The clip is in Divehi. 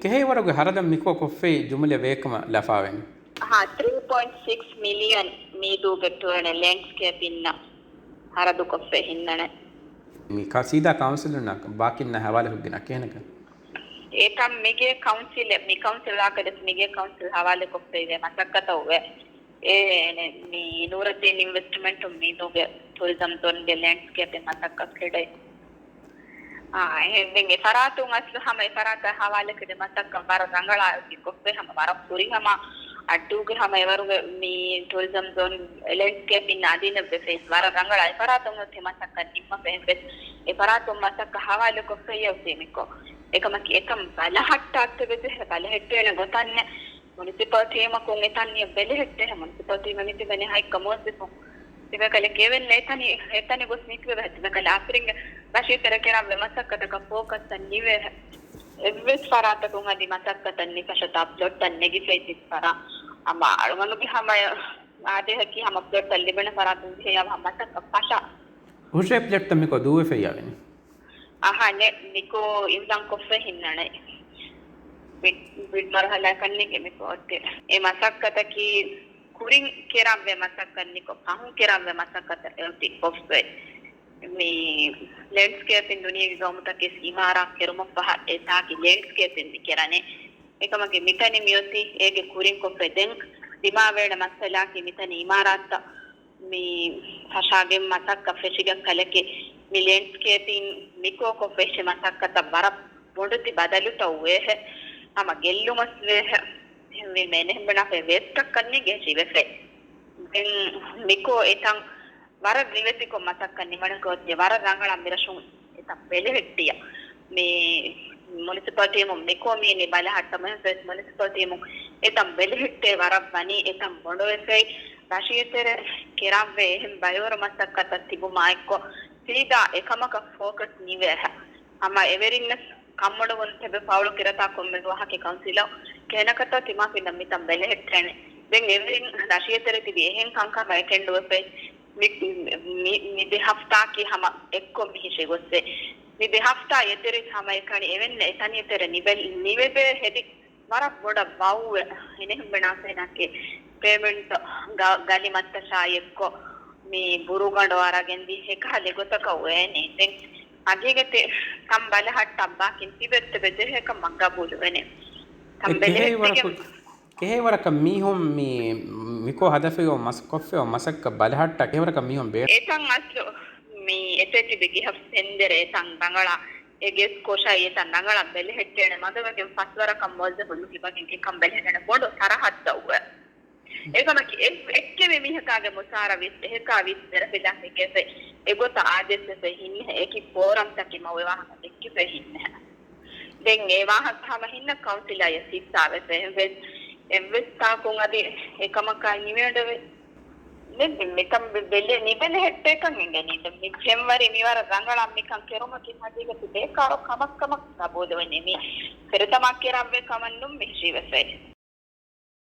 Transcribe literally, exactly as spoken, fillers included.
ކެހޭވަރުގެ ހަރަދަށް މިކޯ ކޮށްފައި ޖުމުލަ ވޭކަމަށް ލަފާވެނީ. ހާ، ތްރީ ޕޮއިންޓް ސިކްސް މިލިއަން މީދޫގެ ޓުވެނެ ލެންޑްސްކޭޕިންނަށް ހަރަދުކޮށްފައި ހިންނަނެ. މި ކާ ސީދާ ކައުންސިލުންނަށް ބާކިންނަށް ހަވާލެކޮށްގެން ކެހެނެކަން. އެކަން މިގޭ ކައުންސިލެ، މި ކައުންސިލާކަދެސް މިގޭ ކައުންސިލް ހަވާލެކޮށްފައިވޭ މަސައްކަތަށް ވޭ. އެ، މި ނޫރައްދީން އިންވެސްޓްމަންޓުން މީދޫގެ ޓުރިޒަމް ޒޯންގެ ލެންޑްސްކޭޕިން މަސައްކަތް ކެޑޭ. އާ، އެހެން ދެން އެ ފަރާތުން އަސްލު ހަމަ އެ ފަރާތަށް ހަވާލެކެދޭ މަސައްކަތް ވަރަށް ރަނގަޅާ އޮތީ ކޮށްފައި ހަމަ ވަރަށް ފުރިހަމަ އައްޑޫގެ ހަމަ އެވަރުގެ މި ޓުރިޒަމް ޒޯން ލެންޑްސްކޭޕިން އަދި ނެއްވެފައި ވަރަށް ރަނގަޅާ އެ ފަރާތުން އޮތީ މަސައްކަތް ނިންމަފައި ވެސް އެ ފަރާތުން މަސައްކަތް ހަވާލުކޮށްފައި އޮތީ މިކޮށް. އެކަމަކީ އެކަން ބަލަހައްޓާ އަތްތެބެ ޖެހޭ ބަލަހެއްޓޭނެ ގޮތަށް ނެ. މުނިސިޕަލް ޓީމަކުން އެތަން ނިޔަ ބެލެހެއްޓޭ، މުނިސިޕަލް ޓީމަށް މިތިބެނީ ހައެއްކަ މުވައްޒަފުން. ތިބަކަލެ ކެވެން އެތަނި، އެތަނި ގޮސް މިތިބެ ތިބަކަލެ އަފިރިންގެ ރަށީ ތެރެ ކެރަންވެ މަސައްކަތަކަށް ފޯކަސް ނިވޭ. އެއްވެސް ފަރާތަކުން އަދި މަސައްކަތަށް ނިފަށަތާ ޕްލޮޓްތައް ނެގިފައި ތިބި ފަރާ. އަމާ އަޅުގަނޑުގެ ހަމަ އާދޭހަކީ ހަމަ ޕްލޮޓްތައް ލިބެނެ ފަރާތުން ޖެހޭ ހަމަ މަސައްކަތް ފަށާ. ހުށަ ޕްލޮޓްތައް މިކޮށް ދޫވެފައި އަވެނީ. އަހަނެ މިކޯ އިވްލަން ކޮށްފަ ހިންނަނެ. ބިޑް، ބިޑް މަރުހަލާ ކަންނޭނގެ މިކޯ އޮއްޓެ. އެ މަސައްކަތަކީ ކުރިން ކެރަންވެ މަސައްކަތް ނިކޮ ފަހުން ކެރަންވެ މަސައްކަތަށް އެއޮތީ ކޮށްފައި. މި ލެންޑްސްކޭޕިން ދުނިޔޭގެ ގައުމުތަކެސް އިމާރާ ކެރުމަށްފަހަ އެތާކި ލެންޑްސްކޭޕިން މި ކެރަނެ. އެކަމަކީ މިތަނި މިއޮތީ އޭގެ ކުރިން ކޮށްފައި ދެން ދިމާވޭނެ މައްސަލާކީ މިތަނި އިމާރާތްތައް މި ފަށާގެން މަސައްކަތް ފެށިގެން ކަލެކި މި ލެންޑްސްކޭޕިން މިކޯކޮށް ފެށި މަސައްކަތަށް ވަރަށް ބޮޑުތި ބަދަލުތައް ވޭހެ ހަމަ ގެއްލުމަސް ވޭހެ. އެހެންވީމަ އެނެހެންބެނާފައި ވޭސްޓަކަށް ނިގޭ ހިވެފައި. ދެން މިކޯ އެތަން ވަރަށް ރިވެތިކޮށް މަސައްކަތް ނިމަނެކޯ ވަރަށް ރަނގަޅަށް މިރަށުން އެތަން ބެލެހެއްޓިޔަ. މި މުނިސިޕަލް ޓީމުން މިކޯ މީނި ބަލަހައްޓަމުން ވެސް މުނިސިޕަލް ޓީމުން އެތަން ބެލެހެއްޓޭ ވަރަށް ވަނީ އެތަން ބޮޑުވެފައި ރަށީ ތެރެ ކެރަންވެ އެހެން ބައިވަރު މަސައްކަތަށް ތިބުމާ އެއްކޮށް ސީދާ އެކަމަކަށް ފޯކަސް ނިވޭހެ. ހަމަ އެވެރިންނަސް ކަންމޮޅުވުން ތެބެ ފައުޅު ކިރަތާ ކޮންމެ ދުވަހަކީ ކައުންސިލަށް ކެނަކަތާ ތިމާފިންނަށް މިތަން ބެލެހެއްޓޭނެ. ދެން އެވެރިން ރަށީ ތެރެ ތިބި އެހެން ކަންކަމަށް އެޓެންޑުވެފައި މި، މި، މި ދެ ހަފްތާއަކީ ހަމަ އެއްކޮށް މި ހިށިގޮއްސޭ. މި ދެ ހަފްތާ އެތެރެ ހަމައެކަނި އެވެންނަ އެތަނި އެތެރެ ނިބެލް، ނިވެދޭ ހެދި ވަރަށް ބޮޑަށް ވައުވެ. އެނެހެން ބެނާސޭނަކީ ޕޭމެންޓް ގަ، ގަލިމައްތަށާއި އެއްކޮށް މި ބުރުގަނޑު އަރަގެން ދީ ހެކަހަލި ގޮތަކަށް ވޭނީ. ދެން ހަގީގަތެއް ތަން ބަލަހައްޓަން ބާކިން ތިބެއްތެބެ ޖެހޭކަމަށް ގަބޫލުވެނެ. ތަން ބެލެހެއްޓިގެން. ކެހޭވަރަކަށް މީހުން މި، މިކޯ ހަދަފައި މަސް ކޮށްފައި މަސައްކަތް ބަލަހައްޓާ ކެހޭވަރަކަށް މީހުން ބޭ. އެތަން އަސްލު މި އެތެއް ތިބި ގިހަ ފެންދެރެ އެތަން ރަނގަޅަށް އެ ގެސް ކޮށާއި އެތަން ރަނގަޅަށް ބެލެހެއްޓޭނެ މަދުވެގެން ފަސްވަރަކަށް މުވައްޒަފުން ނުކިބަގެން އެކަން ބެލެހެއްޓޭނެ ބޮޑު ސަރަހައްދަށް ވޭ. އެކަމަކީ އެ، އެއްކެމި މީހަކާގެ މުސާރަ ވިސް، އެހެކާ ވިސް ދެރަފިލާ ހެކޭފައި އެގޮތަށް އާދޭސްވެފައި ހިންނެހެ. އެކި ފޯރަމްތަކެއް މަ އޮވެ ވާހަކަ ދެއްކިފައި ހިންނެހެ. ދެން އެ ވާހަކަ ހަމަ ހިންނަ ކައުންސިލާޔަށް ސިއްސާވެފަ އެހެންވެސް އެއްވެސް ތާކުން އަދި އެކަމަކާއި ނިވޭނެވެ. މި، މި، މިކަން ބެ، ބެލެ، ނިބެލެހެއްޓޭކަން އެނގެނީ. ދެން މި ފެންވަރި މިވަރަށް ރަނގަޅަށް މިކަން ކެރުމަކީ ހަގީގަތު ބޭކާރު ކަމަށްކަމަށް ގަބޫލުވެނީ. މި ފެރިތަމާ ކެރަންވޭ ކަމަށްނުން މި ހިށީވެފައި.